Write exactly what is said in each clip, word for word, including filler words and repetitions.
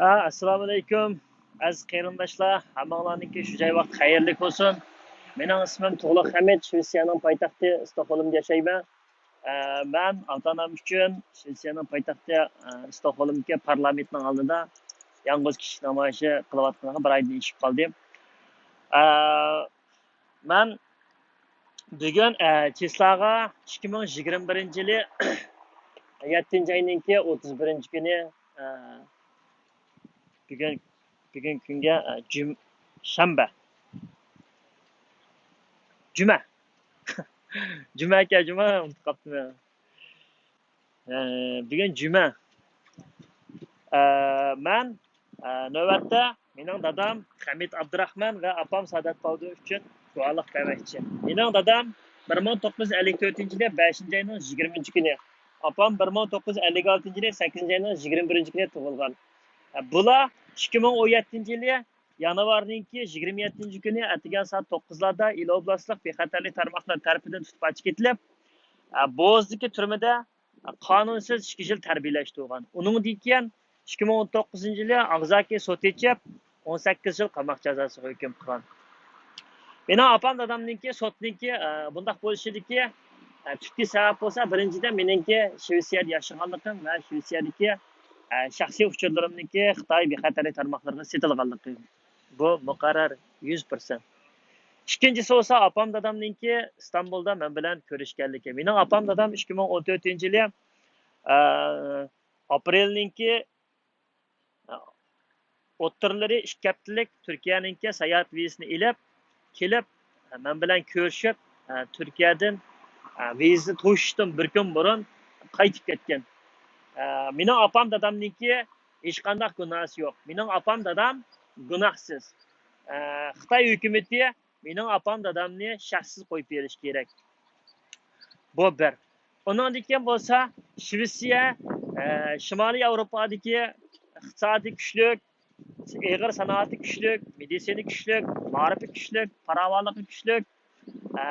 ھە، ئەسسالامۇئەلەيكۇم، ئەزىز قېرىنداشلار، ھەممىڭلارنىڭكى شۇ جاي ۋاقتى خەيرلىك بولسۇن. مېنىڭ ئىسمىم تۇغلۇق ھەمىت، شىۋېتسىيەنىڭ پايتەختى ستوكھولمدا ياشايمەن. ئە، مەن ئاتا-ئانام ئۈچۈن شىۋېتسىيەنىڭ پايتەختى، ئە، ستوكھولمدىكى پارلامېنتنىڭ ئالدىدا يالغۇز كىشىلىك نامايىشى قىلىۋاتقىنىغا بىر ئايدىن ئېشىپ قالدى. ئە، مەن بۈگۈن، ئە، چىسلاغا ئىككى مىڭ يىگىرمە بىرىنچى يىلى يەتتىنچى ئاينىڭكى ئوتتۇز بىرىنچى كۈنى، ئە، بۈگۈن، بۈگۈن كۈنگە، ئە، جۈم-، شەنبە. جۈمە. جۈمە ئىكەن، جۈمە، ئۇنتۇپ قاپتىمەن. ئە، بۈگۈن جۈمە. ئە، مەن، ئە، نۆۋەتتە مېنىڭ دادام خەمىت ئابدۇراخمان ۋە ئاپام سادات باۋدۇر ئۈچۈن گۇۋاھلىق بەرمەكچى. مېنىڭ دادام بىر مىڭ توققۇز يۈز ئەللىك تۆتىنچى يىلى بەشىنچى ئاينىڭ يىگىرمىنچى كۈنى، ئاپام بىر مىڭ توققۇز يۈز ئەللىك ئالتىنچى يىلى سەككىزىنچى ئاينىڭ يىگىرمە بىرىنچى كۈنى تۇغۇلغان. ئە، بۇلار ئىككى مىڭ ئون يەتتىنچى يىلى يانۋارنىڭكى يىگىرمە يەتتىنچى كۈنى ئەتىگەن سائەت توققۇزلاردا ئىلى ئوبلاستلىق بىخەتەرلىك تارماقلىرى تەرىپىدىن تۇتۇپ ئاچىقىپ كېتىلىپ، ئە، بوزدىكى تۈرمىدە، ئە، قانۇنسىز ئىككى يىل تەربىيەلەشتۈرگەن. ئۇنىڭدىن كېيىن ئىككى مىڭ ئون توققۇزىنچى يىلى ئاغزاكى سوت ئېچىپ، ئون سەككىز يىل قاماق جازاسىغا ھۆكۈم قىلغان. مېنىڭ ئاپام دادامنىڭكى سوتنىڭكى، ئە، بۇنداق بولۇشىدىكى، ئە، تۈپكى سەۋەب بولسا، بىرىنچىدىن، مېنىڭكى شىۋېتسىيەدە ياشىغانلىقىم ۋە شىۋېتسىيەدىكى، ئە، شەخسىي ئۇچۇرلىرىمنىڭكى خىتاي بىخەتەرلىك تارماقلىرىغا سېتىلغانلىقى. بۇ مۇقەررەر، يۈز پىرسەنت. ئىككىنچىسى بولسا، ئاپام دادامنىڭكى ئىستانبۇلدا مەن بىلەن كۆرۈشكەنلىكى. مېنىڭ ئاپام دادام ئىككى مىڭ ئون تۆتىنچى يىلى، ئە، ئاپرېلنىڭكى ئوتتۇرىلىرى ئىككى ھەپتىلىك تۈركىيەنىڭكى ساياھەت ۋىزىسىنى ئېلىپ كېلىپ، مەن بىلەن كۆرۈشۈپ، تۈركىيەدىن ۋىزىسىنى توشۇشتىن بىر كۈن بۇرۇن قايتىپ كەتكەن. مېنىڭ ئاپام دادامنىڭكى ھېچقانداق گۇناھسى يوق. مېنىڭ ئاپام دادام گۇناھسىز. خىتاي ھۆكۈمىتى مېنىڭ ئاپام دادامنى شەخسىز قويۇپ بېرىشى كېرەك. بۇ بىر. ئۇنىڭدىن كېيىن بولسا شىۋېتسىيە، ئە، شىمالىي ياۋروپادىكى ئىقتىسادى كۈچلۈك، ئېغىر سانائىتى كۈچلۈك، مېدىتسىنا كۈچلۈك، مائارىپى كۈچلۈك، پاراۋانلىقى كۈچلۈك، ئە،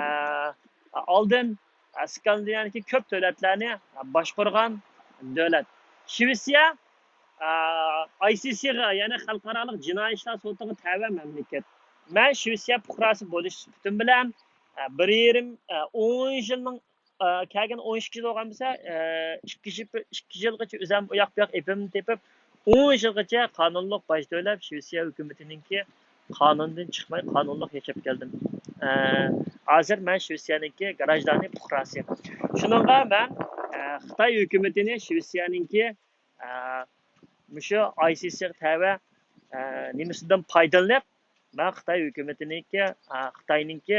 ئالدىن، ئە، ئىسكاندىناۋىيەدىكى كۆپ دۆلەتلەرنى باشقۇرغان دۆلەت. شىۋېتسىيە، ئە، ئاي سى سىغا، يەنى خەلقئارالىق جىنايى ئىشلار سوتىغا تەۋە مەملىكەت. مەن شىۋېتسىيە پۇقراسى بولۇش سۈپىتىم بىلەن، ئە، بىر يېرىم، ئە، ئون يىلنىڭ، ئە، كەلگەن ئون ئىككى يىل بولغان بولسا، ئە، ئىككى يىل، ئىككى يىلغىچە ئۆزۈم ئۇياق بۇياق ئېپىمنى تېپىپ، ئون يىلغىچە قانۇنلۇق باج تۆلەپ، شىۋېتسىيە ھۆكۈمىتىنىڭكى قانۇندىن چىقماي، قانۇنلۇق ياشاپ كەلدىم. ئە، ھازىر مەن شىۋېتسىيەنىڭكى گراژدانى پۇقراسى. شۇنىڭغا مەن، ئە، خىتاي ھۆكۈمىتىنى شىۋېتسىيەنىڭكى، ئە، مۇشۇ ئاي سى سىغا تەۋە، ئە، نېمىسىدىن پايدىلىنىپ، مەن خىتاي ھۆكۈمىتىنىڭكى، ئە، خىتاينىڭكى،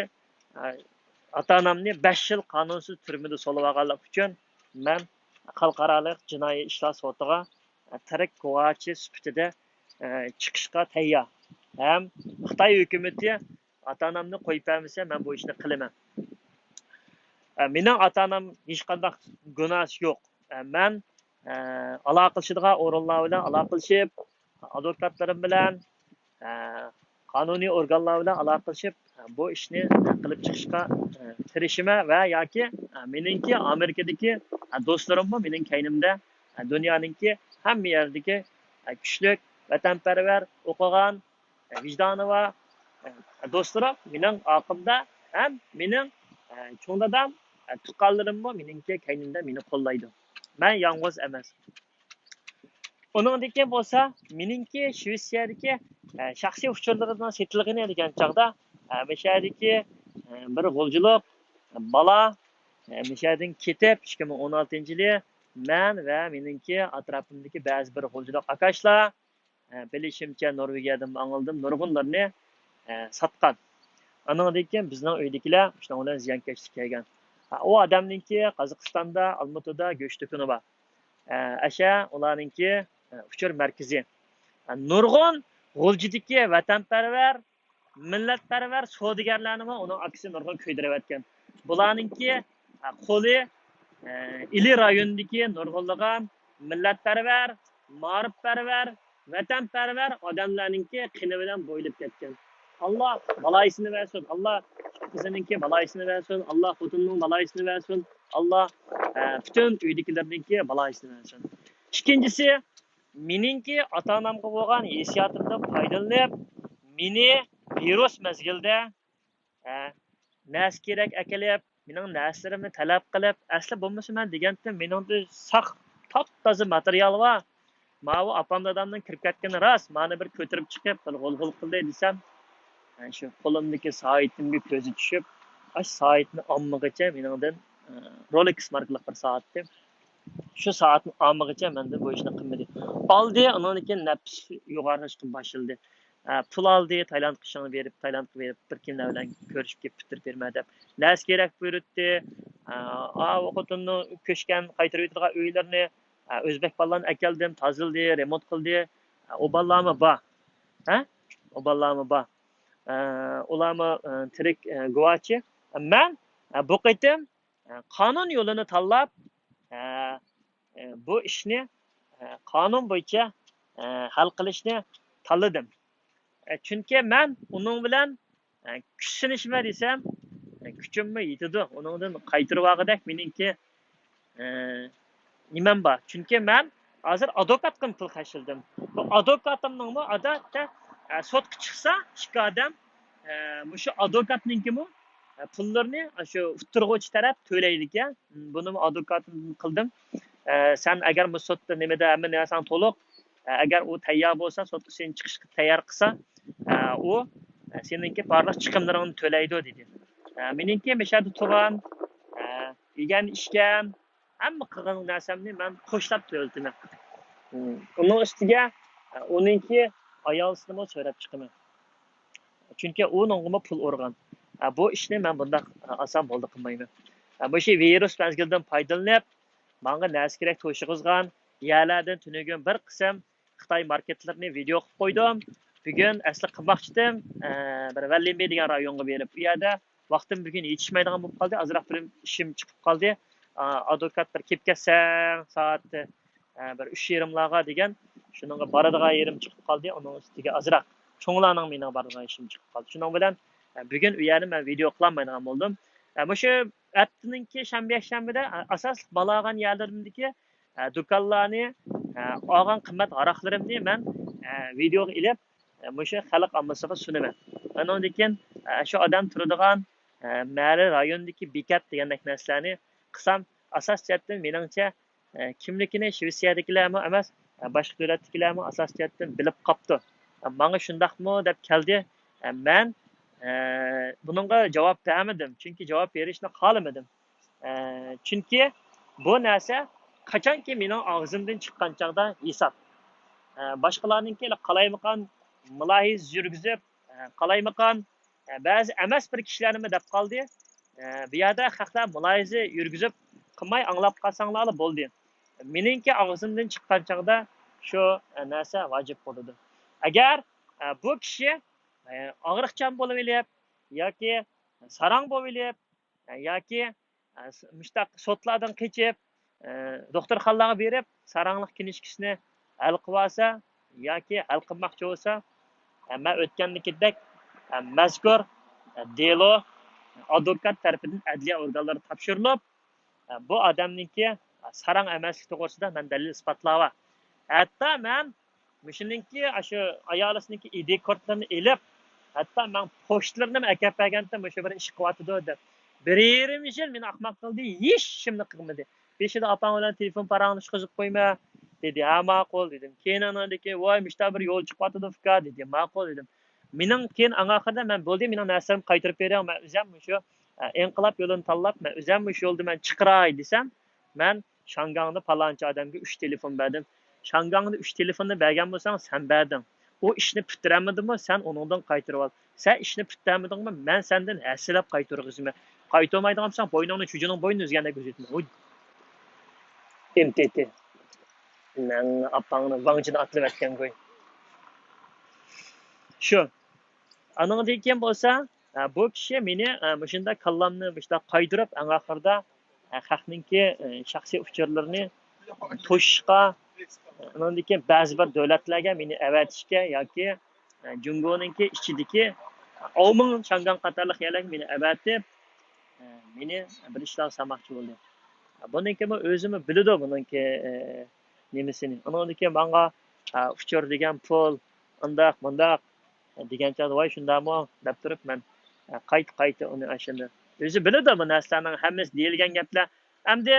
ئە، ئاتا-ئانامنى بەش يىل قانۇنسىز تۈرمىدە سولىۋالغانلىقى ئۈچۈن مەن خەلقئارالىق جىنايى ئىشلار سوتىغا، ئە، تىرىك گۇۋاچى سۈپىتىدە، ئە، چىقىشقا تەييار. ھەم خىتاي ھۆكۈمىتى ئاتا-ئانامنى قويۇپ بەرمىسە، مەن بۇ ئىشنى قىلىمەن. ئە، مېنىڭ ئاتا-ئانام ھېچقانداق گۇناھسى يوق. ئە، مەن، ئە، ئالاقىلىشىدىغان ئورۇنلار بىلەن ئالاقىلىشىپ، ئادۋوكاتلىرىم بىلەن، ئە، قانۇنىي ئورگانلار بىلەن ئالاقىلىشىپ، ئە، بۇ ئىشنى قىلىپ چىقىشقا، ئە، تىرىشىمەن ۋە ياكى، ئە، مېنىڭكى ئامېرىكىدىكى، ئە، دوستلىرىممۇ مېنىڭ كەينىمدە، ئە، دۇنيانىڭكى ھەممە يەردىكى، ئە، كۈچلۈك، ۋەتەنپەرۋەر، ئوقۇغان، ۋىجدانى بار، ئە، دوستلىرىم مېنىڭ ئارقامدا ھەم مېنىڭ، ئە، چوڭ دادام، ئە، تۇغقانلىرىممۇ مېنىڭكى كەينىمدە مېنى قوللايدۇ. مەن يالغۇز ئەمەس. ئۇنىڭدىن كېيىن بولسا مېنىڭكى شىۋېتسىيەدىكى، ئە، شەخسىي ئۇچۇرلىرىمنىڭ سېتىلغىنى دېگەن چاغدا، ئە، مۇشۇ يەردىكى، ئە، بىر غۇلجىلىق بالا، ئە، مۇشۇ يەردىن كېتىپ، ئىككى مىڭ ئون ئالتىنچى يىلى مەن ۋە مېنىڭكى ئەتراپىمدىكى بەزى بىر غۇلجىلىق ئاكاشلار، ئە، بىلىشىمچە، نورۋېگىيەدىنمۇ ئاڭلىدىم، نۇرغۇنلىرىنى، ئە، ساتقان. ئانىڭدىن كېيىن بىزنىڭ ئۆيدىكىلەر شۇنىڭ بىلەن زىيانكەشلىككە كەلگەن. ئە، ئۇ ئادەمنىڭكى قازاقىستاندا، ئالمۇتىدا گۆش دۇكىنى بار. ئە، ئەشە ئۇلارنىڭكى، ئە، ئۇچۇر مەركىزى. ئە، نۇرغۇن غۇلجىدىكى ۋەتەنپەرۋەر، مىللەتپەرۋەر سودىگەرلەرنىمۇ ئۇنىڭ ئاكىسى نۇرغۇن كۆيدۈرۈۋەتكەن. بۇلارنىڭكى، ئە، قولى، ئە، ئىلى رايونىدىكى نۇرغۇنلىغان مىللەتپەرۋەر، مائارىپپەرۋەر، ۋەتەنپەرۋەر ئادەملەرنىڭكى قېنى بىلەن بويىلىپ كەتكەن. ئاللا بالايىسىنى بەرسۇن، ئاللا قىزىنىڭكى بالايىسىنى بەرسۇن، ئاللا خوتۇنىنىڭ بالايىسىنى بەرسۇن، ئاللا، ئە، پۈتۈن ئۆيدىكىلەرنىڭكى بالايىسىنى بەرسۇن. ئىككىنچىسى، مېنىڭكى ئاتا-ئانامغا بولغان ھېسسىياتىمدىن پايدىلىنىپ، مېنى ۋىرۇس مەزگىلىدە، ئە، نەرسە-كېرەك ئەكېلىپ، مېنىڭ نەرسىلىرىمنى تەلەپ قىلىپ، ئەسلى بولمىسا مەن دېگەنتىم، مېنىڭدە ساق، تاپتازا ماتېرىيال بار. ماۋۇ ئاپام دادامنىڭ كىرىپ كەتكىنى راست، مانا بىر كۆتۈرۈپ چىقىپ، بىر غۇل-غۇل قىلدى دېسەم، ئە، شۇ قولۇمدىكى سائىتىمگە كۆزى چۈشۈپ، ئاشۇ سائىتنى ئالمىغىچە مېنىڭدىن، ئە، رولېكس ماركىلىق بىر سائەتتى. شۇ سائەتنى ئالمىغىچە مەندىن بۇ ئىشنى قىلمىدى. ئالدى، ئۇنىڭدىن كېيىن نەپىس يوغانلىشىشقا باشلىدى. ئە، پۇل ئالدى، تايلاندقا ئىشىڭنى بېرىپ، تايلاندقا بېرىپ، بىر كۈن بىلەن كۆرۈشۈپ كېلىپ پۈتتۈرۈپ بېرىمەن دەپ. نەرسە كېرەك بۇيرۇتتى. ئە، ئا، ئۇ خوتۇننىڭ كۆچكەن، قايتۇرۇۋېتىدىغان ئۆيلىرىنى، ئە، ئۆزبەك بالىلارنى ئەكەلدىم، تازىلىدى، رېمونت قىلدى. ئە، ئۇ بالىلارمۇ بار. ھە؟ ئۇ بالىلارمۇ بار. ئە، ئۇلارمۇ، ئە، تىرىك، ئە، گۇۋاچى. مەن، ئە، بۇ قېتىم، ئە، قانۇن يولىنى تاللاپ، ئە، ئە، بۇ ئىشنى، ئە، قانۇن بويىچە، ئە، ھەل قىلىشنى تاللىدىم. ئە، چۈنكى مەن ئۇنىڭ بىلەن، ئە، كۈچ سىنىشىمەن دېسەم، ئە، كۈچۈممۇ يېتىدۇ. ئۇنىڭدىن قايتۇرۇۋالغۇدەك مېنىڭكى، ئە، نېمەم بار. چۈنكى مەن ھازىر ئادۋوكاتقىمۇ پۇل خەجلىدىم. بۇ ئادۋوكاتىمنىڭمۇ ئادەتتە، ئە، سوتقا چىقسا ئىككى ئادەم، ئە، مۇشۇ ئادۋوكاتنىڭكىمۇ، ئە، پۇللىرىنى شۇ ئۇتتۇرغۇچى تەرەپ تۆلەيدىكەن. بۇنىمۇ ئادۋوكاتىمدىن قىلدىم. ئە، سەن ئەگەر مۇشۇ سوتتا نېمىدە ھەممە نەرسەڭ تولۇق، ئە، ئەگەر ئۇ تەييار بولسا، سوتقا سېنى چىقىشقا تەييار قىلسا، ئە، ئۇ، ئە، سېنىڭكى بارلىق چىقىملىرىڭنى تۆلەيدۇ، دېدى. ئە، مېنىڭكى مۇشۇ يەردە تۇرغان، ئە، يېگەن، ئىچكەن، ھەممە قىلغان نەرسەمنى مەن قوشلاپ تۆلىتىمەن. ئۇنىڭ ئۈستىگە، ئە، ئۇنىڭكى ئايالىسىنىمۇ سۆرەپ چىقىمەن. چۈنكى ئۇنىڭغىمۇ پۇل ئۇرغان. ئە، بۇ ئىشنى مەن بۇنداق، ئە، ئاسان بولدى قىلمايمەن. ئە، مۇشۇ ۋىرۇس مەزگىلىدىن پايدىلىنىپ، ماڭا نەرسە كېرەك توشۇغۇزغان يەرلەردىن تۈنۈگۈن بىر قىسىم خىتاي ماركېتلىرىنى ۋىدېئو قىلىپ قويدۇم. بۈگۈن ئەسلى قىلماقچىدىم، ئە، بىر ۋەنلىنبېي دېگەن رايونغا بېرىپ، ئۇ يەردە ۋاقتىم بۈگۈن يېتىشمەيدىغان بولۇپ قالدى. ئازراق بىر ئىشىم چىقىپ قالدى. ئا، ئادۋوكات بىر كېلىپ كەتسەڭ سائەت، ئە، بىر ئۈچ يېرىملارغا دېگەن، شۇنىڭغا بارىدىغان يېرىم چىقىپ قالدى. ئۇنىڭ ئۈستىگە ئازراق چوڭلارنىڭ مېنىڭ بارىدىغان ئىشىم چىقىپ قالدى. شۇنىڭ بىلەن، ئە، بۈگۈن ئۇ يەرنى مەن ۋىدېئو قىلالمايدىغان بولدۇم. ئە، مۇشۇ ھەپتىنىڭكى شەنبە، يەكشەنبىدە، ئە، ئاساسلىق بالا ئالغان يەرلىرىمدىكى، ئە، دۇكانلارنى، ئە، ئالغان قىممەت ھاراقلىرىمنى مەن، ئە، ۋىدېئوغا ئېلىپ، ئە، مۇشۇ خەلق ئاممىسىغا سۇنىمەن. ئۇنىڭدىن كېيىن، ئە، شۇ ئادەم تۇرىدىغان، ئە، مەھەللە رايونىدىكى بېكەت دېگەندەك نەرسىلەرنى قىلسام، ئاساسىي جەھەتتىن مېنىڭچە، ئە، كىملىكىنى شىۋېتسىيەدىكىلەرمۇ ئەمەس، ئە، باشقا دۆلەتتىكىلەرمۇ ئاساسىي جەھەتتىن بىلىپ قاپتۇ. ئە، ماڭا شۇنداقمۇ دەپ كەلدى. ئە، مەن، ئە، بۇنىڭغا جاۋاب بەرمىدىم، چۈنكى جاۋاب بېرىشنى خالىمىدىم. ئە، چۈنكى بۇ نەرسە قاچانكى مېنىڭ ئاغزىمدىن چىققان چاغدا ھېساب. ئە، باشقىلارنىڭكى قالايمىقان مۇلاھىزە يۈرگۈزۈپ، ئە، قالايمىقان، ئە، بەزى ئەمەس بىر كىشىلەرنىمۇ دەپ قالدى. ئە، بۇ يەردە خەقلەر مۇلاھىزە يۈرگۈزۈپ قىلماي ئاڭلاپ قالساڭلارلا بولدى. مېنىڭكى ئاغزىمدىن چىققان چاغدا شۇ، ئە، نەرسە ۋاجىپ بولىدۇ. ئەگەر، ئە، بۇ كىشى، ئە، ئاغرىقچان بولۇۋېلىپ ياكى ساراڭ بولۇۋېلىپ، ئە، ياكى، ئە، س-، مۇشتاق سوتلاردىن قېچىپ، ئە، دوختۇرخانىلارغا بېرىپ، ساراڭلىق كىنىشكىسىنى ھەل قىلىۋالسا ياكى ھەل قىلماقچى بولسا، ئە، مەن ئۆتكەندىكىدەك، ئە، مەزكۇر، ئە، دېلو ئادۋوكات تەرىپىدىن ئەدلىيە ئورگانلىرىغا تاپشۇرۇلۇپ، ئە، بۇ ئادەمنىڭكى، ئە، ساراڭ ئەمەسلىكى توغرىسىدا مەن دەلىل ئىسپاتلار بار. ھەتتا مەن مۇشۇنىڭكى، ئاشۇ ئايالىسىنىڭكى ئىدى كارتلىرىنى ئېلىپ، ھەتتا مەن پوچتىلىرىنىمۇ ئەكەپ بەرگەنتىم، مۇشۇ بىر ئىش قىلىۋاتىدۇ دەپ. بىر يېرىم يىل مېنى ئاقماق قىلدى، ھېچ ئىشىمنى قىلمىدى. بېشىدا ئاپاڭ بىلەن تېلېفون پاراڭلىشىشقا قويما، دېدى. ھە، ماقۇل، دېدىم. كېيىن ئاندىن كېيىن، ۋاي، مۇشتا بىر يول چىقىۋاتىدۇ، ئۇكا، دېدى. ماقۇل، دېدىم. مېنىڭ كېيىن ئەڭ ئاخىرىدا مەن، بولدى، مېنىڭ نەرسىلىرىمنى قايتۇرۇپ بېرىڭ، مەن ئۆزۈم مۇشۇ، ئە، ئىنقىلاب يولىنى تاللاپ، مەن ئۆزۈم مۇشۇ يولدا مەن چىقىراي دېسەم، مەن شاڭگاڭدا پالانچى ئادەمگە ئۈچ تېلېفون بەردىم. شاڭگاڭدا ئۈچ تېلېفوننى بەرگەن بولساڭ، سەن بەردىڭ. ئۇ ئىشنى پۈتتۈرەلمىدىمۇ، سەن ئۇنىڭدىن قايتۇرۇۋال. سەن ئىشنى پۈتتۈرەلمىدىڭمۇ، مەن سەندىن ھەسسىلەپ قايتۇرغۇزىمەن. قايتۇرمايدىغان بولساڭ، بوينۇڭنى چۈجىنىڭ بوينىنى ئۈزگەندەك ئۈزۈتىمەن. ھۇي. ئېم تى تى. نەڭ ئاپاڭنى ۋاڭجىنى ئاتلىۋەتكەنگۇي. شۇ. ئانىڭدىن كېيىن بولسا، ئە، بۇ كىشى مېنى، ئە، مۇشۇنداق كاللامنى مۇشۇنداق قايدۇرۇپ، ئەڭ ئاخىرىدا، ئە، خەقنىڭكى، ئە، شەخسىي ئۇچۇرلىرىنى توشۇشقا، ئانىڭدىن كېيىن بەزى بىر دۆلەتلەرگە مېنى ئەۋەتىشكە ياكى، ئە، جۇڭگونىڭكى ئىچىدىكى ئاۋمېن، شاڭگاڭ قاتارلىق يەرلەرگە مېنى ئەۋەتىپ، ئە، مېنى بىر ئىشلارغا سالماقچى بولدى. بۇنىڭكىمۇ ئۆزىمۇ بىلىدۇ، بۇنىڭكى، ئە، نېمىسىنى. ئۇنىڭدىن كېيىن ماڭا، ئە، ئۇچۇر دېگەن پۇل، ئۇنداق، مۇنداق، ئە، دېگەن چاغدا، ۋاي، شۇنداقمۇ؟ دەپ تۇرۇپ، مەن، ئە، قايتا، قايتا ئۇنى ئاشۇنى. ئۆزى بىلىدۇ بۇ نەرسىلەرنىڭ ھەممىسى دېيىلگەن گەپلەر. ئەمدى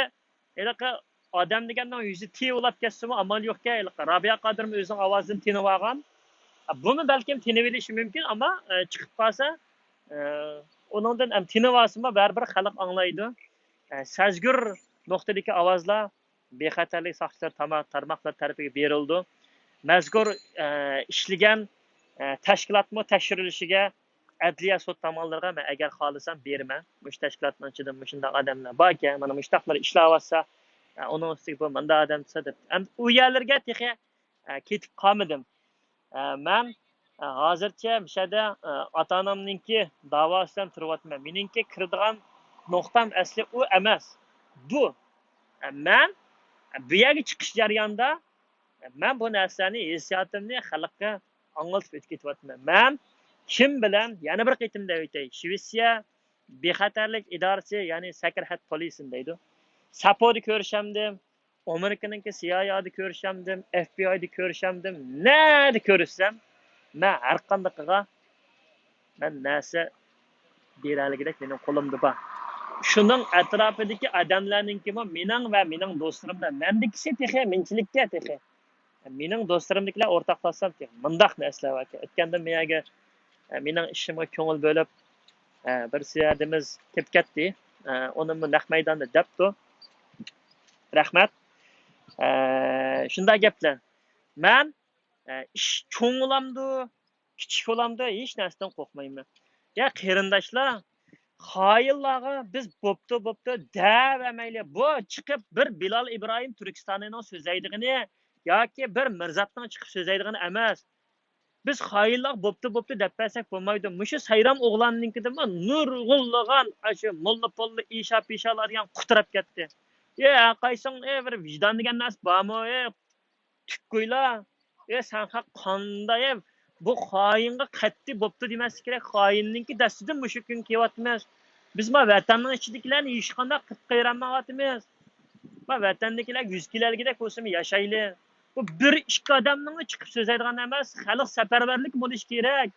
ھېلىقى ئادەم دېگەننىڭ يۈزى تىۋلاپ كەتسىمۇ ئامال يوقكەن، ھېلىقى رابىيە قادىرمۇ ئۆزىنىڭ ئاۋازىدىن تىنىۋالغان. ئە، بۇمۇ بەلكىم تىنىۋېلىشى مۇمكىن، ئەمما، ئە، چىقىپ قالسا، ئە، ئۇنىڭدىن ھەم تىنىۋالسىمۇ بەرىبىر خەلق ئاڭلايدۇ. ئە، سەزگۈر نۇقتىدىكى ئاۋازلار بىخەتەرلىك ساقچىلار تارماقلىرى تەرىپىگە بېرىلىدۇ. مەزكۇر، ئە، ئىشلىگەن، ئە، تەشكىلاتمۇ تەكشۈرۈلۈشىگە ئەدلىيە سوت تاماللىرىغا مەن ئەگەر خالىسام بېرىمەن. مۇشۇ تەشكىلاتنىڭ ئىچىدە مۇشۇنداق ئادەملەر باركەن، مانا مۇشۇنداقلار ئىشلەۋاتسا، ئە، ئۇنىڭ ئۈستىگە بۇ مۇنداق ئادەم دېسە دەپ. ئەمدى ئۇ يەرلەرگە تېخى، ئە، كېتىپ قالمىدىم. ئە، مەن، ئە، ھازىرچە مۇشۇ يەردە، ئە، ئاتا-ئانامنىڭكى داۋاسى بىلەن تۇرۇۋاتىمەن. مېنىڭكى كىرىدىغان نۇقتام ئەسلى ئۇ ئەمەس. بۇ. ئە، مەن، ئە، بۇ يەرگە چىقىش جەريانىدا، ئە، مەن بۇ نەرسىلەرنى، ھېسسىياتىمنى خەلققە ئاڭلىتىپ ئۆتۈپ كېتىۋاتىمەن. مەن كىم بىلەن، يەنە بىر قېتىم دەپ ئۆتەي، شىۋېتسىيە بىخەتەرلىك ئىدارىسى، يەنى سەكرەت پولىسىنى دەيدۇ. ساپودا كۆرۈشەمدىم، ئامېرىكىنىڭكى سىئايئېدا كۆرۈشەمدىم، ئېف بى ئايدا كۆرۈشەمدىم، نەدە كۆرۈشسەم، مەن ھەر قاندىقىغا مەن نەرسە بېرەلىگۈدەك مېنىڭ قولۇمدا بار. شۇنىڭ ئەتراپىدىكى ئادەملەرنىڭكىمۇ مېنىڭ ۋە مېنىڭ دوستلىرىمدا مەندىكىسى تېخى مىنچىلىككە تېخى. مېنىڭ دوستلىرىمدىكىلەر ئورتاقلاشسام تېخى مۇنداق نەرسىلەر باركەن. ئۆتكەندە مېنىڭ ئىشىمغا كۆڭۈل بۆلۈپ، ئە، بىر سەھەردىمىز كېلىپ كەتتى. ئە، ئۇنىمۇ نەق مەيداندا دەپتۇ. رەھمەت. ئە، شۇنداق گەپلەر. مەن، ئە، ئىش چوڭ بولامدۇ، كىچىك بولامدۇ، ھېچ نەرسىدىن قورقمايمەن. يا قېرىنداشلار، خائىنلارغا بىز بوپتۇ، بوپتۇ دەۋەرمەيلى. بۇ چىقىپ بىر بىلال ئىبراھىم تۈركىستانىنىڭ سۆزلەيدىغىنى ياكى بىر مىرزاتنىڭ چىقىپ سۆزلەيدىغىنى ئەمەس. بىز خائىنلارغا بوپتۇ، بوپتۇ دەپ بەرسەك بولمايدۇ. مۇشۇ سايرام ئوغلاننىڭكىدىنمۇ نۇرغۇنلىغان ئاشۇ موللا پوللا ئىشا پىشالار دېگەن قۇتراپ كەتتى. ئە، ھەرقايسىڭ، ئە، بىر ۋىجدان دېگەن نەرسە بارمۇ؟ ئە، تۈككۈيلا. ئە، سەن خەق قاندا، ئە، بۇ خائىنغا قەتئىي بوپتۇ دېمەسلىك كېرەك. خائىننىڭكى دەستىدىن مۇشۇ كۈنگە كېلىۋاتىمىز. بىز ما ۋەتەننىڭ ئىچىدىكىلەرنى ھېچقانداق قىلىپ قېرىلمايۋاتىمىز. ما ۋەتەندىكىلەر يۈز كېلەلىگۈدەك بولسىمۇ ياشايلى. بۇ بىر ئىككى ئادەمنىڭ چىقىپ سۆزلەيدىغان ئەمەس، خەلق سەپەرۋەرلىك بولۇشى كېرەك.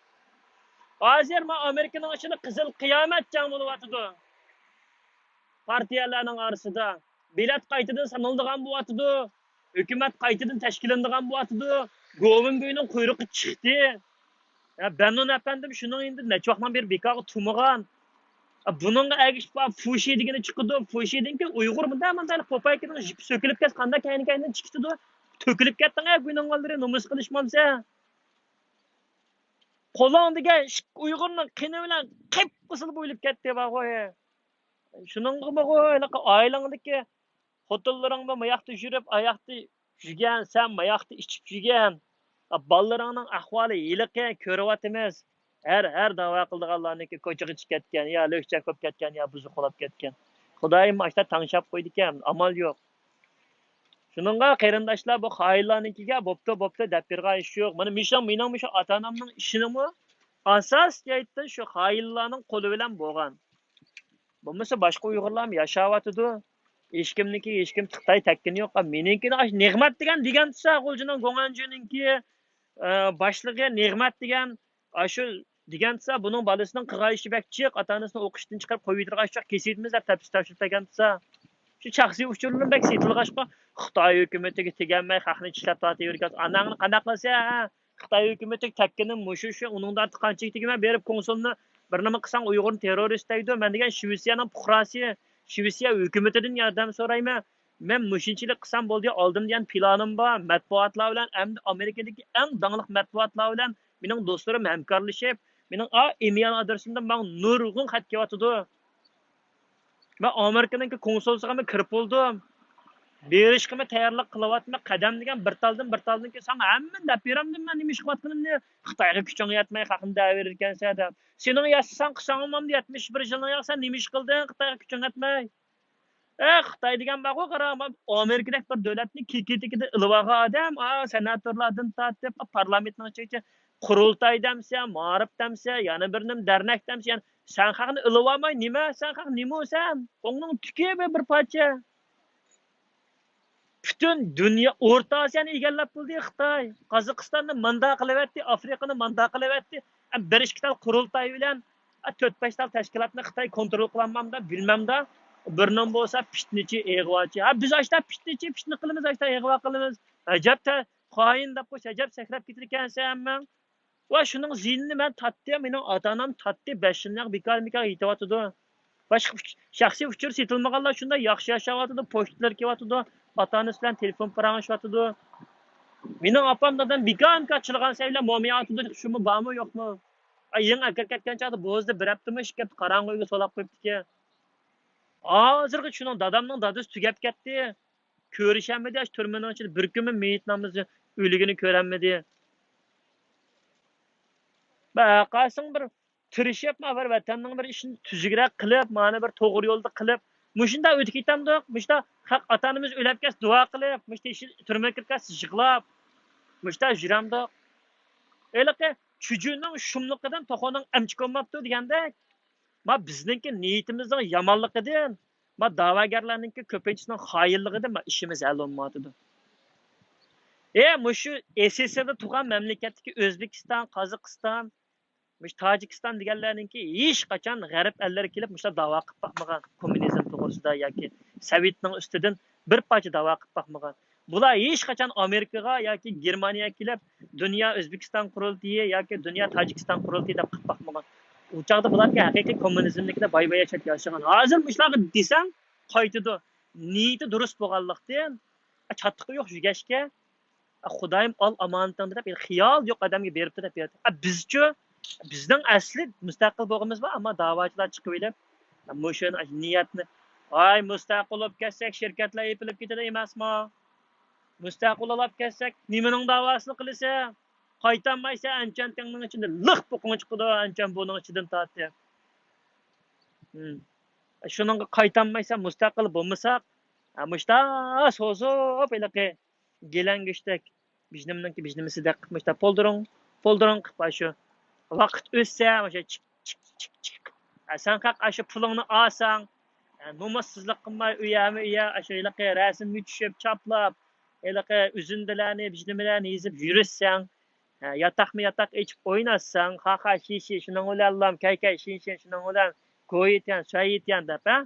ھازىر ما ئامېرىكىنىڭ ئىچىدە قىزىل قىيامەت جەڭ بولۇۋاتىدۇ. پارتىيەلەرنىڭ ئارىسىدا بېلەت قايتىدىن سانىلىدىغان بولۇۋاتىدۇ. ھۆكۈمەت قايتىدىن تەشكىللىنىدىغان بولۇۋاتىدۇ. گوۋۇن بۈينىڭ قۇيرۇقى چىقتى. يا بەننۇن ئەپەندىم شۇنىڭ ئىچىدە نەچچە ۋاقىتتىن بېرى بىكارغا تۇرمىغان. بۇنىڭغا ئەگىشىپ فۇشى دېگىنى چىقىدۇ. فۇشىدىن كەينىن ئۇيغۇر مۇنداق مۇنداق پوپايكىنىڭ جىپى سۆكۈلۈپ كەتسە قانداق كەينى كەينىدىن چىقىتىدۇ. تۆكۈلۈپ كەتتىڭ ھە گۇينىڭغانلىرى نومۇس قىلىشمامسەن. قولۇڭ دېگەن ئىككى ئۇيغۇرنىڭ قېنى بىلەن قىپقىزىل بويىلىپ كەتتى بارغۇ. شۇنىڭغىمۇ ھېلىقى ئائىلەڭدىكى خوتۇنلىرىڭمۇ ماياقتا يۈرۈپ، ئاياقتا يۈگەن، سەن ماياقتا ئىچىپ يۈگەن. بالىلىرىڭنىڭ ئەھۋالى ھېلىقى كۆرۈۋاتىمىز. ھەر، ھەر داۋا قىلىدىغانلارنىڭكى كوچىغا چىقىپ كەتكەن، يا لۆكچەك بولۇپ كەتكەن، يا بۇزۇقلاپ كەتكەن. خۇدايىم ئاشتا تەڭشەپ قويدىكەن، ئامال يوق. شۇنىڭغا قېرىنداشلار بۇ خائىنلارنىڭكىگە بوپتۇ، بوپتۇ دەپ بېرىدىغان ئىش يوق. مانا مېنىڭ، مېنىڭ مۇشۇ ئاتا-ئانامنىڭ ئىشىنىمۇ ئاساسىي جەھەتتىن شۇ خائىنلارنىڭ قولى بىلەن بولغان. بولمىسا باشقا ئۇيغۇرلارمۇ ياشاۋاتىدۇ. ھېچكىمنىڭكى، ھېچكىم خىتاي تەككىنى يوق. مېنىڭكىنى ئاشۇ نېغمەت دېگەن دېگەنسە غۇلجىنىڭ گوڭئەنجۈنىڭكى، ئە، باشلىقى نېغمەت دېگەن ئاشۇ دېگەنسە بۇنىڭ بالىسىنىڭ قىلغان ئىشى بەك جىق، ئاتا-ئانىسىنى ئوقۇشتىن چىقىرىپ قويۇۋېتىدىغان ئىش جىق، كېسىۋېتىمىز دەپ تەپسىر تەپسىر دېگەنسە. شۇ شەخسىي ئۇچۇرلىرىمۇ بەك سېتىلغاچقا خىتاي ھۆكۈمىتىگە تېگەلمەي خەقنى چىشلەپ تارتىۋېرىۋاتىدۇ. ئاناڭنى قانداق قىلىسەن؟ خىتاي ھۆكۈمىتىگە تەگكىنىم مۇشۇ، شۇ، ئۇنىڭدىن ئارتۇق قانچىلىك تېگىمەن، بېرىپ كونسۇلنى بىر نېمە قىلساڭ ئۇيغۇرنى تېررورىست دەيدۇ. مەن دېگەن شىۋېتسىيەنىڭ پۇقراسى، شىۋېتسىيە ھۆكۈمىتىدىن ياردەم سورايمەن. مەن مۇشۇنچىلىك قىلسام بولدى، ئالدىم دېگەن پىلانىم بار. مەتبۇئاتلار بىلەن، ئەمدى ئامېرىكىدىكى ئەڭ داڭلىق مەتبۇئاتلار بىلەن مېنىڭ دوستلىرىم ھەمكارلىشىپ، مېنىڭ ئا، ئىمېيل ئادرېسىمدىن ماڭا نۇرغۇن خەت كېلىۋاتىدۇ. مەن ئامېرىكىنىڭكى كونسۇلسىغىمۇ كىرىپ بولدۇم. بېرىشقىمۇ تەييارلىق قىلىۋاتىمەن. قەدەم دېگەن بىر تالدىن بىر تالدىن كېيىن ساڭا ھەممىنى دەپ بېرەمدىم مەن نېمە ئىش قىلىۋاتقىنىمنى. خىتايغا كۈچۈڭ يەتمەي خەقنى دەۋېرىدىكەنسەن دەپ. سېنىڭ يەتسە سەن قىلساڭمۇ بولامدۇ، يەتمىش بىر يىلنىڭ ياق سەن نېمە ئىش قىلدىڭ خىتايغا كۈچۈڭ يەتمەي. ئە، خىتاي دېگەن بارغۇ، قارا، ئامېرىكىدەك بىر دۆلەتنى كېكىتىكىدە ئېلىۋالغان ئادەم، ئا، سېناتورلاردىن تارتىپ، پارلامېنتنىڭ ئىچىگىچە قۇرۇلتاي دەمسە، مائارىپ دەمسە، يەنە بىر نېمە دەرنەك دەمسە، يەنە سەن خەقنى ئېلىۋالماي نېمە؟ سەن خەق نېمە سەن؟ قوڭنىڭ تۈكى بىر، بىر پارچە. پۈتۈن دۇنيا، ئورتا ئاسىيانى ئىگىلەپ بولدى خىتاي. قازاقىستاننى ماندا قىلىۋەتتى، ئافرىقىنى ماندا قىلىۋەتتى. ئە، بىر ئىككى تال قۇرۇلتاي بىلەن، ئە، تۆت بەش تال تەشكىلاتنى خىتاي كونترول قىلالمامدا، بىلمەمدا. بىرنىڭ بولسا پىتنىچى، ئىغۋاچى. ھە، بىز ئاشتا پىتنىچى، پىتنە قىلىمىز، ئاشتا ئىغۋا قىلىمىز. ئەجەب تە-، خائىن دەپ قويسا، ئەجەب سەكرەپ كېتىدىكەنسەن ھەممەڭ. ۋە شۇنىڭ زىيىنىنى مەن تارتتىم، مېنىڭ ئاتا-ئانام تارتتى، بەش يىلنى بىكار-بىكار يېتىۋاتىدۇ. باشقا ئۇچ-، شەخسىي ئۇچۇر سېتىلمىغانلار شۇنداق ياخشى ياشاۋاتىدۇ، پوچتىلار كېلىۋاتىدۇ، ئاتا-ئانىسى بىلەن تېلېفون پاراڭلىشىۋاتىدۇ. مېنىڭ ئاپام دادام بىكار-بىكار چىلىغان سەيلەر مومىيا ئاتىدۇ، شۇمۇ بارمۇ يوقمۇ؟ ئاي، يېڭى ئەكىرىپ كەتكەن چاغدا بوزدا بىر ھەپتىمۇ ئىككى ھەپتە قاراڭغۇ ئۆيگە سولاپ قويۇپتىكەن. ھازىرغىچە شۇنىڭ دادامنىڭ دادىسى تۈگەپ كەتتى. كۆرۈشەلمىدى، ئاشۇ تۈرمىنىڭ ئىچىدە بىر كۈنمۇ مېيىت نامىزى ئۆلۈكىنى كۆرەلمىدى. باقارساڭ بىر تىرىشىپ، ما بىر ۋەتەننىڭ بىر ئىشىنى تۈزۈكرەك قىلىپ، مانا بىر توغرا يولدا قىلىپ، مۇشۇنداق ئۆتۈپ كېتەمدۇق، مۇشۇنداق خەق ئاتا-ئانىمىز ئۆلۈپ كەتسە دۇئا قىلىپ، مۇشۇ تېشى تۈرمىگە كىرىپ كەتسە يىغلاپ، مۇشۇنداق يۈرەمدۇق. ھېلىقى چۈجىنىڭ شۇملۇقىدىن توخۇنىڭ ئەمچىكى بولماپتۇ دېگەندەك، ما بىزنىڭكى نىيىتىمىزنىڭ يامانلىقىدىن، ما دەۋاگەرلەرنىڭكى كۆپىنچىسىنىڭ خائىنلىقىدىن ما ئىشىمىز ھەل بولمايۋاتىدۇ. ئە، مۇشۇ ئېسېسسردا تۇرغان مەملىكەتتىكى ئۆزبېكىستان، قازاقىستان، مۇشۇ تاجىكىستان دېگەنلەرنىڭكى ھېچقاچان غەرب ئەللىرى كېلىپ مۇشۇنداق داۋا قىلىپ باقمىغان، كوممۇنىزم توغرىسىدا ياكى سوۋېتنىڭ ئۈستىدىن بىر پارچە داۋا قىلىپ باقمىغان. بۇلار ھېچقاچان ئامېرىكىغا ياكى گېرمانىيەگە كېلىپ، دۇنيا ئۆزبېكىستان قۇرۇلتىيى ياكى دۇنيا تاجىكىستان قۇرۇلتىيى دەپ قىلىپ باقمىغان. ئۇ چاغدا بۇلاركى ھەقىقىي كوممۇنىزمدىكىدە باي-باي ياشاپ ياشىغان. ھازىر مۇشۇلارغا دېسەڭ، قايتىدۇ. نىيىتى دۇرۇس بولغانلىقتىن، چاتىقى يوق يۈگەشكە. خۇدايىم، ئال ئامانىتىڭنى دەپ، خىيال يوق ئادەمگە بېرىپتۇ دەپ بېرىدۇ. بىزچۇ؟ بىزنىڭ ئەسلى مۇستەقىل بولغىنىمىز بار، ئەمما داۋاچىلار چىقىۋېلىپ، مۇشۇ نىيەتنى، ۋاي، مۇستەقىل بولۇپ كەتسەك، شىركەتلەر يېپىلىپ كېتىدۇ ئەمەسمۇ؟ مۇستەقىل بولۇپ كەتسەك، نېمىنىڭ داۋاسىنى قىلىسەن؟ قايتالمايسەن، ئەنچان تېڭنىڭ ئىچىدە لىق پوقۇڭ چىقىدۇ، ئەنچان بۇنىڭ ئىچىدىن تارتىپ. شۇنىڭغا قايتالمايسەن، مۇستەقىل بولمىساق، مۇشتا سوزۇپ ھېلىقى گېلەڭگۈشتەك، بىژنىمنىڭكى بىژنىمىسىدەك قىلىپ مۇشتا پولدۇرۇڭ، پولدۇرۇڭ قىلىپ، ئاشۇ ۋاقىت ئۆتسە، ئاشۇ چىك، چىك، چىك، چىك. ئە، سەن قاق ئاشۇ پۇلۇڭنى ئالساڭ، ئە، نومۇسسىزلىق قىلماي، ئۆيەمۇ ئۆيە، ئاشۇ ھېلىقى رەسىمگە چۈشۈپ، چاپلاپ، ھېلىقى ئۈزۈندىلەرنى، بىژنىمىلەرنى يېزىپ يۈرۈشسەڭ، ھە، ياتاقمۇ ياتاق ئېچىپ ئويناتساڭ، خاخا شىشى شۇنىڭ بىلەن، لام كەيكەي شىنشىن شۇنىڭ بىلەن، گويىتيەن، سۈەييىتيەن دەپ، ھە؟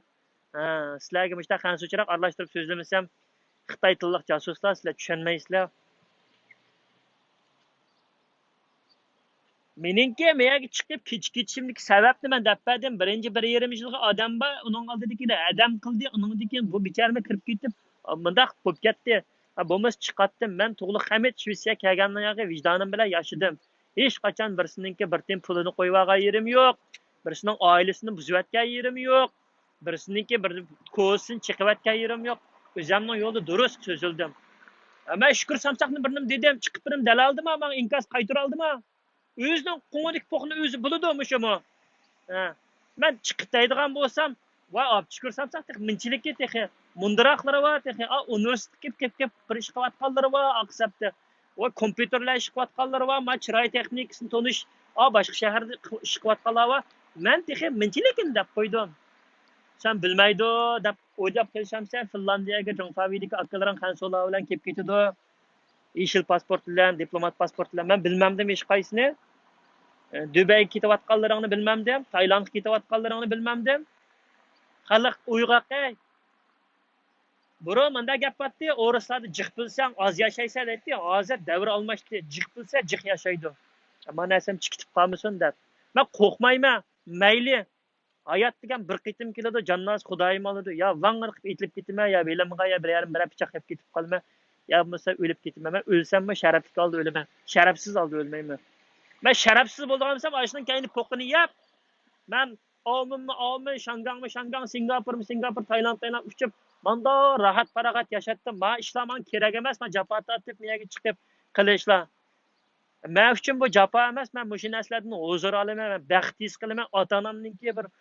ھە، سىلەرگە مۇشۇنداق خەنزۇچىراق ئارىلاشتۇرۇپ سۆزلىمىسەم، خىتاي تىللىق جاسۇسلار، سىلەر چۈشەنمەيسىلەر. مېنىڭكى مەيەرگە چىقىپ كېچە كېتىشىمدىكى سەۋەبنى مەن دەپ بەردىم. بىرىنچى بىر يېرىم يىلغا ئادەم بار، ئۇنىڭ ئالدىدىكىدە ئادەم قىلدى، ئۇنىڭدىن كېيىن بۇ بىچارىمۇ كىرىپ كېتىپ، مۇنداق بولۇپ كەتتى. ھە، بولمىسا چىقاتتىم. مەن تۇغلۇق خەمىت شىۋېتسىيە كەلگەندىن ياقى ۋىجدانىم بىلەن ياشىدىم. ھېچقاچان بىرسىنىڭكى بىر تىيىن پۇلىنى قويۇۋالغان يېرىم يوق. بىرسىنىڭ ئائىلىسىنى بۇزۇۋەتكەن يېرىم يوق. بىرسىنىڭكى بىر كوزىسىنى چېقىۋەتكەن يېرىم يوق. ئۆزەمنىڭ يولىدا دۇرۇس سۆزلىدىم. مەن شۈكۈر سامساقنى بىرنېمە دېدىم، چىقىپ بىرنېمە دەلالدىما، ماڭا ئىنكاس قايتۇرالدىما؟ ئۆزىنىڭ قوڭىدىكى پوقنى ئۆزى بىلىدۇ مۇشۇمۇ. ھە. مەن چىقىپ دەيدىغان بولسام، ۋاي، ئاپچىكىر سامساق تېخى مۇنچىلىكى تېخى مۇندىراقلىرى بار تېخى. ئا، ئۇنىۋېرسىتېتقا كېلىپ، كېلىپ بىر ئىش قىلىۋاتقانلىرى بار، ئاقسەپتە. ۋاي، كومپيۇتېرلار ئىش قىلىۋاتقانلىرى بار، ما چىراي تېخنىكىسىنى تونۇش، ئا، باشقا شەھەردە ئىش قىلىۋاتقانلار بار. مەن تېخى مۇنچىلىكىنى دەپ قويدۇم. سەن بىلمەيدۇ دەپ ئويلاپ قېلىشامسەن، فىنلاندىيەگە جۇڭفاۋىدىكى ئاكىلىرىڭ خەنسۇلار بىلەن كېلىپ كېتىدۇ. يېشىل پاسپورت بىلەن، دىپلومات پاسپورت بىلەن. مەن بىلمەمدىم ھېچقايسىنى. ئە، دۇبەيگە كېتىۋاتقانلىرىڭنى بىلمەمدىم، تايلاندقا كېتىۋاتقانلىرىڭنى بىلمەمدىم. خەلق ئويغاق ئەي. بۇرۇن مۇنداق گەپ بارتتى، ئورۇسلاردا جىق بىلسەڭ ئاز ياشايسەن دەيتتى. ھازىر دەۋر ئالماشتى، جىق بىلسە جىق ياشايدۇ. مانا نەرسەم چىقىپ قالمىسۇن دەپ. مەن قورقمايمەن، مەيلى. ھايات دېگەن بىر قېتىم كېلىدۇ، جاننازى خۇدايىم ئالىدۇ. يا ۋاڭ قىلىپ ئېتىلىپ كېتىمەن، يا بېلىمغا، يا بىر يەرىم بىرەر پىچاق يەپ كېتىپ قالىمەن، يا بولمىسا ئۆلۈپ كېتىمەن. مەن ئۆلسەممۇ شەرەپلىك ھالدا ئۆلىمەن. شەرەپسىز ھالدا ئۆلمەيمەن. مەن شەرەپسىز بولىدىغان بولسام، ئاشۇنىڭ كەينى پوقىنى يەپ، مەن ئاۋمېنمۇ ئاۋمېن، شاڭگاڭمۇ شاڭگاڭ، سىنگاپورمۇ سىنگاپور، تايلاند تايلاند ئۇچۇپ، مانداق راھەت پاراغەت ياشاتتىم. ما ئىشلار ماڭا كېرەك ئەمەس، مەن جاپا تارتىپ، مەيەرگە چىقىپ قېلىشلار. مەن ئۈچۈن بۇ جاپا ئەمەس، مەن مۇشۇ نەرسىلەردىن ھۇزۇر ئالىمەن، مەن بەخت ھېس قىلىمەن. ئاتا-ئانامنىڭكى بىر،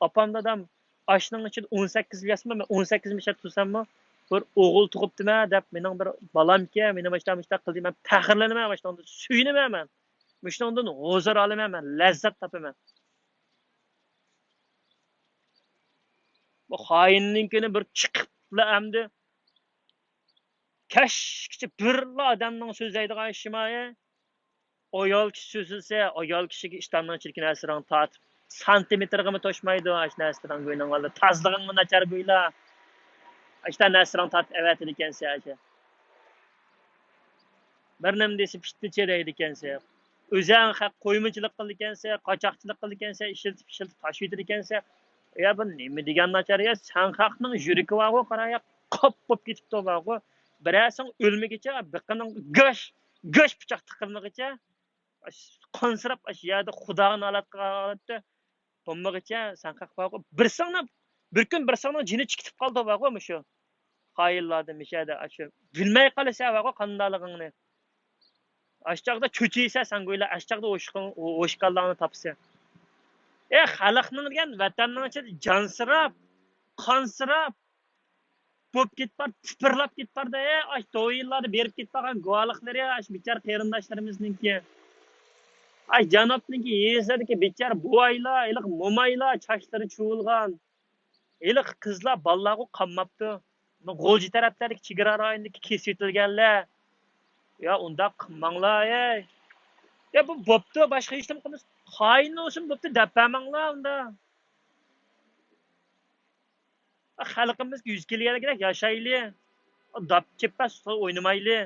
ئاپام دادام ئاشنىڭ ئىچىدە ئون سەككىز يىل ياشىسىمۇ، مەن ئون سەككىز يىل ياشاپ تۇرساممۇ، بىر ئوغۇل تۇغۇپتىمەن دەپ، مېنىڭ بىر بالامكەن، مېنى مۇشۇنداق مۇشۇنداق قىلدى، مەن پەخىرلىنىمەن، مۇشۇنىڭدىن سۆيۈنىمەن مەن. مۇشۇنىڭدىن ھۇزۇر ئالىمەن مەن، لەززەت تاپىمەن. بۇ خائىننىڭكىنى بىر چىقىپلا ئەمدى كەچكىچە بىرلا ئادەمنىڭ سۆزلەيدىغان ئىشى مايە. ئايال كىشى سۆزلىسە، ئايال كىشىگە ئىشتاننىڭ ئىچىدىكى نەرسىلەرنى تارتىپ، سانتىمېتىرغىمۇ توشمايدۇ، ئاشۇ نەرسىلەرنى گوينىڭ ئالدىدا، تازىلىقىڭمۇ ناچار گويلا. ئاشۇ نەرسىلەرنى تارتىپ ئەۋەتىدىكەنسەن، ئاشۇ. بىر نېمە دېسە، پىتنىچى دەيدىكەنسەن. ئۆزەڭ خەق قويمىچىلىق قىلىدىكەنسەن، قاچاقچىلىق قىلىدىكەنسەن، ئىشلىتىپ، ئىشلىتىپ تاشلىۋېتىدىكەنسەن. يا، بۇ نېمە دېگەن ناچار يا؟ سەن خەقنىڭ يۈرىكى بارغۇ، قارا يا، قاپ بولۇپ كېتىپتۇ بارغۇ. بىرەرسىڭ ئۆلمىگىچە، بېقىنىڭ گۆش، گۆش پىچاق تىقىلمىغىچە، ئاش-، قانسىراپ، ئاشۇ يەردە خۇداغا نالەت قىلغان ھالەتتە بولمىغىچە، سەن خەق بارغۇ. بىرسىڭنىڭ، بىر كۈن بىرسىڭنىڭ جېنى چىقىپ قالدى بارغۇ مۇشۇ. خائىنلاردىن مىشەدە ئاشۇ. بىلمەي قالىسەن بارغۇ قانداقلىقىڭنى. ئاشچاغدا چۆچۈيسەن سەن گويلا، ئاشچاغدا ئوشۇقۇڭ-، ئوشۇقانلارنى تاپىسەن. ئە، خەلقنىڭ دېگەن ۋەتەننىڭ ئىچىدە جانسىراپ، قانسىراپ، بوپ كېتىپ بار، تىپىرلاپ كېتىپ باردا، ئە، ئاش دويىنلاردا بېرىپ كېتىپ بارغان گۇۋاھلىقلىرى، ئاش بىچارە قېرىنداشلىرىمىزنىڭكى. ئاش جانابنىڭكى يېزىدىكى بىچارە بوۋايلار، ھېلىقى مومايلار، چاچلىرى چۇۋۇلغان. ھېلىقى قىزلار، بالىلارغۇ قالماپتۇ. غۇلجا تەرەپلەردىكى چېگرا رايونىدىكى كېسىۋېتىلگەنلەر. يا ئۇنداق قىلماڭلار، ئەي. يا بۇ بوپتۇ، باشقا ھېچنېمە قىلمىسۇن. خائىن بولسۇن بوپتۇ، دەپ بەرمەڭلار ئۇندا. خەلقىمىزگە يۈز كېلىگەنلىكىدەك ياشايلى. داپ چېپپە ئوينىمايلى.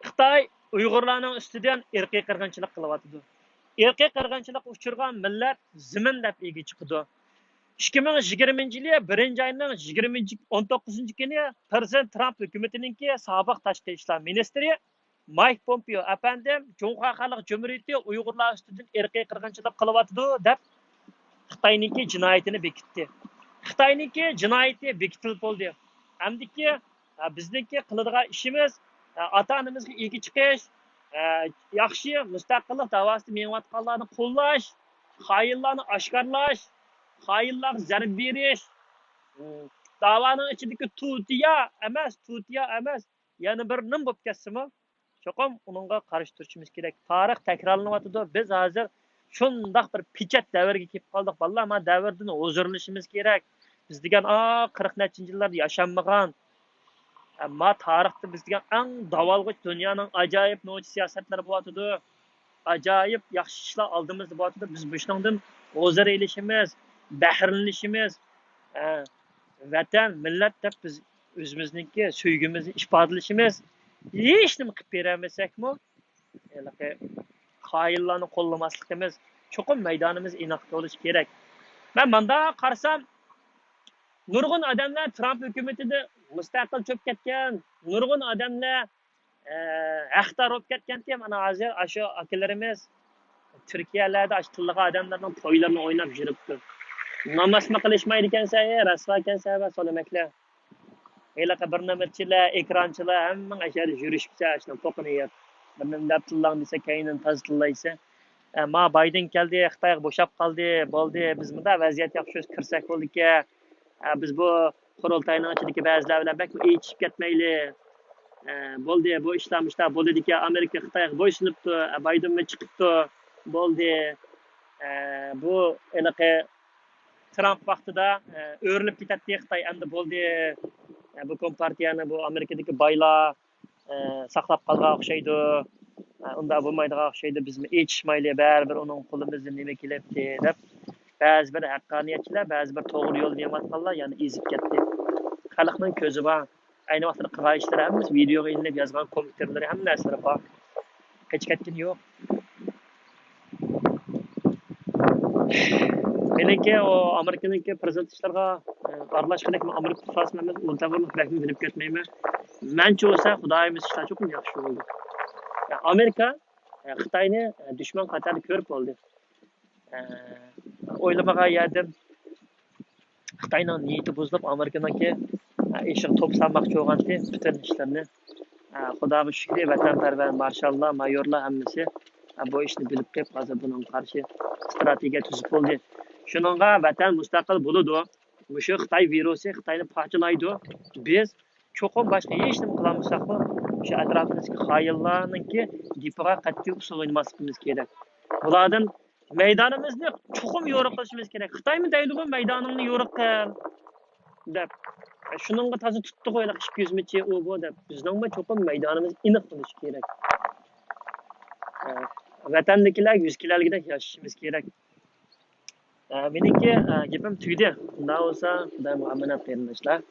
خىتاي ئۇيغۇرلارنىڭ ئۈستىدىن ئىرقىي قىرغىنچىلىق قىلىۋاتىدۇ. ئىرقىي قىرغىنچىلىققا ئۇچرىغان مىللەت زېمىن دەپ ئىگە چىقىدۇ. ئىككى مىڭ يىگىرمىنچى يىلى بىرىنچى ئاينىڭ يىگىرمە، ئون توققۇزىنچى كۈنى پىرېزىدېنت ترامپ ھۆكۈمىتىنىڭكى سابىق تاشقى ئىشلار مىنىستىرى مايك پومپېئو ئەپەندىم جۇڭخۇا خەلق جۇمھۇرىيىتى ئۇيغۇرلار ئۈستىدىن ئىرقىي قىرغىنچىلىق قىلىۋاتىدۇ دەپ خىتاينىڭكى جىنايىتىنى بېكىتتى. خىتاينىڭكى جىنايىتى بېكىتىلىپ بولدى. ئەمدىكى، ئە، بىزنىڭكى قىلىدىغان ئىشىمىز، ئە، ئاتا-ئانىمىزغا ئىگە چىقىش، ئە، ياخشى مۇستەقىللىق داۋاسىدا مېڭىۋاتقانلارنى قوللاش، خائىنلارنى ئاشكارىلاش، خائىنلارغا زەربە بېرىش. داۋانىڭ ئىچىدىكى تۇتىيا ئەمەس، تۇتىيا ئەمەس، يەنە بىر نېمە بولۇپ كەتسىمۇ، چوقۇم ئۇنىڭغا قارشى تۇرۇشىمىز كېرەك. تارىخ تەكرارلىنىۋاتىدۇ. بىز ھازىر شۇنداق بىر پېچەت دەۋرگە كېلىپ قالدۇق. بالىلار، ما دەۋردىن ھۇزۇرلىنىشىمىز كېرەك. بىز دېگەن، ئا، قىرىق نەچچىنچى يىللاردا ياشانمىغان. ئەمما تارىختا بىز دېگەن ئەڭ داۋالغۇش، دۇنيانىڭ ئاجايىپ نوچى سىياسەتلىرى بولۇۋاتىدۇ. ئاجايىپ ياخشى ئىشلار ئالدىمىزدا بولۇۋاتىدۇ. بىز مۇشۇنىڭدىن ھۇزۇر ئېلىشىمىز، بەھرىلىنىشىمىز، ئە، ۋەتەن، مىللەت دەپ بىز ئۆزىمىزنىڭكى سۆيگۈمىزنى ئىپادىلىشىمىز، ھېچنېمە قىلىپ بېرەلمىسەكمۇ، ھېلىقى خائىنلارنى قوللىماسلىقىمىز، چوقۇم مەيدانىمىز ئېنىق بولۇشى كېرەك. مەن مانداق قارىسام، نۇرغۇن ئادەملەر ترامپ ھۆكۈمىتىدە مۇستەقىل چۆكۈپ كەتكەن، نۇرغۇن ئادەملەر ئە، ھەقدار بولۇپ كەتكەنتى، مانا ھازىر ئاشۇ ئاكىلىرىمىز تۈركىيەلەردە ئاشۇ تىللىغان ئادەملەرنىڭ تويلىرىنى ئويناپ يۈرۈپتۇ. نامازمۇ قىلىشمايدىكەنسەن، ئەي، رەسۋاكەنسەن، ۋە سولىمەكلە. ھېلىقى بىر نۆمەرچىلەر، ئېكرانچىلار، ھەممىڭ ئەشەدە يۈرۈشۈپسەن، ئاشۇنىڭ پوقىنى يەپ. بىر نېمە دەپ تىللاڭ دېسە، كەينىدىن تازا تىللايسەن. ئە، ما بايدېن كەلدى، خىتايغا بوشاپ قالدى، بولدى، بىز مۇنداق ۋەزىيەت ياخشى كىرسەك بولدىكەن. ئە، بىز بۇ قۇرۇلتاينىڭ ئىچىدىكى بەزىلەر بىلەن بەكمۇ ئېچىشىپ كەتمەيلى. ئە، بولدى، بۇ ئىشلار مۇشۇنداق بولىدىكەن، ئامېرىكا خىتايغا بويسۇنۇپتۇ، ئە، بايدېنمۇ چىقىپتۇ، بولدى. ئە، بۇ ھېلىقى ترامپ ۋاقتىدا، ئە، ئۆرۈلۈپ كېتەتتى خىتاي، ئەمدى بولدى. ئە، بۇ كومپارتىيەنى، بۇ ئامېرىكىدىكى بايلار، ئە، ساقلاپ قالغان ئوخشايدۇ. ئە، ئۇنداق بولمايدىغان ئوخشايدۇ. بىزمۇ ئېچىشمايلى، بەرىبىر ئۇنىڭ قولىمىزدىن نېمە كېلەتتى دەپ، بەزى بىر ھەققانىيەتچىلەر، بەزى بىر توغرا يول مېڭىۋاتقانلار يەنە ئېزىپ كەتتى. خەلقنىڭ كۆزى بار. ئەينى ۋاقىتتا قىلغان ئىشلىرى ھەممىسى ۋىدېيوغا ئېلىنىپ، يازغان كوممېنتارىلىرى، ھەممە نەرسىلىرى بار. قېچىپ كەتكىنى يوق. مېنىڭكى ئۇ ئامېرىكىنىڭكى پىرېزىدېنت ئىشلىرىغا، ئە، ئارىلاشقىنى، مەن ئامېرىكا تۇتقاسىمۇ ئەمەس، ئۇنتەۋۇرلۇق بەكمۇ بىلىپ كەتمەيمەن. مەنچە بولسا خۇدايىمىز ئىشلار چوقۇم ياخشى بولىدۇ. ئامېرىكا، ئە، خىتاينى، ئە، دۈشمەن قاتارىدا كۆرۈپ بولدى. ئە، ئويلىمىغان يەردىن خىتاينىڭ نىيىتى بۇزۇلۇپ، ئامېرىكىنىڭكى، ئە، ئىشىغا توپا سالماقچى بولغانتى پۈتۈن ئىشلىرىنى. ئە، خۇداغا شۈكرى، ۋەتەنپەرۋەر مارشاللار، مايورلار ھەممىسى، ئە، بۇ ئىشنى بىلىپ قېلىپ، ھازىر بۇنىڭغا قارشى ئىستراتېگىيە تۈزۈپ بولدى. شۇنىڭغا ۋەتەن مۇستەقىل بولىدۇ. مۇشۇ خىتاي ۋىرۇسى خىتاينى پارچىلايدۇ. بىز چوقۇم باشقا ھېچنېمە قىلالمىساقمۇ، شۇ ئەتراپىمىزدىكى خائىنلارنىڭكى گېپىغا قەتئىي ئۇسسۇل ئوينىماسلىقىمىز كېرەك. بۇلاردىن مەيدانىمىزنى چوقۇم يورۇق قىلىشىمىز كېرەك. خىتايمۇ دەيدىغۇ، مەيدانىڭنى يورۇق قىل. دەپ، شۇنىڭغا تازا تۇتتى قويلۇق ئىككى يۈز مېتىر ئۇ بۇ دەپ، بىزنىڭمۇ چوقۇم مەيدانىمىز ئېنىق بولۇشى كېرەك. ئە، ۋەتەندىكىلەر يۈز كېلەرگىدەك ياشىشىمىز كېرەك. ئە، مېنىڭكى، ئە، گېپىم تۈگىدى. ئۇنداق بولسا، خۇدايىمغا ئامانەت، قېرىنداشلار.